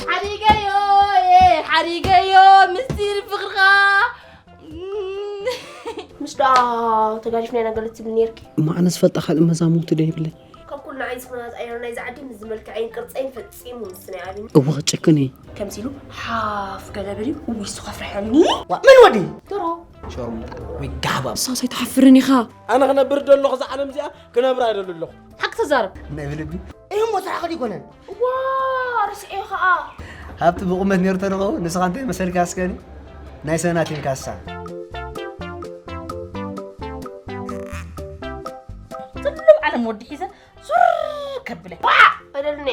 ሓሪገዮ፣ ኤ፣ ሓሪገዮ፣ ምስጢር ፍቕርኻ። ምስ ደኣ ተጋዲፍና ኢና ገለ ትብል ነርኪ። እሞ ኣነ ዝፈልጣ ካልእ መዛሙቲ ዶ የብለይ? ካብ ኩሉ ንዓይ ዝኾና ኣየር ናይዚ ዓዲ ምስ ዝመልክዐይን ቅርጸይን ፈጺሙ ምስናይ ኣብኒ። እወ፣ ክትጭክን እየ። ከምዚ ኢሉ ሓፍ ገለ በሊ፣ እውይ፣ እሱ ከፍርሐኒ። ዋ፣ መን ወዲ? ድሮ። ሸርሙጣ ወይ ጋህባብ። ንስኻስ ኣይትሓፍርን ኢኻ? ኣነ ክነብር ደለኹ እዛ ዓለም እዚኣ ክነብራ ይደሊ ኣለኹ። ሓቂ ተዛረብ። ናይ ብልቢ። እዩ እሞ ስራሕኻ ዲኮነን? ዋ፣ ርስኤ ኸኣ። ሃብቲ ብቑመት ነይሩ ተንኸውን፣ ንስኻ እንታይ መሰልካ እስከኒ? ናይ ሰናቲም ካሳ። ትሉም ዓለም ወዲ ሒዘ ዙር ከብለ። ዋ! በደልኔ።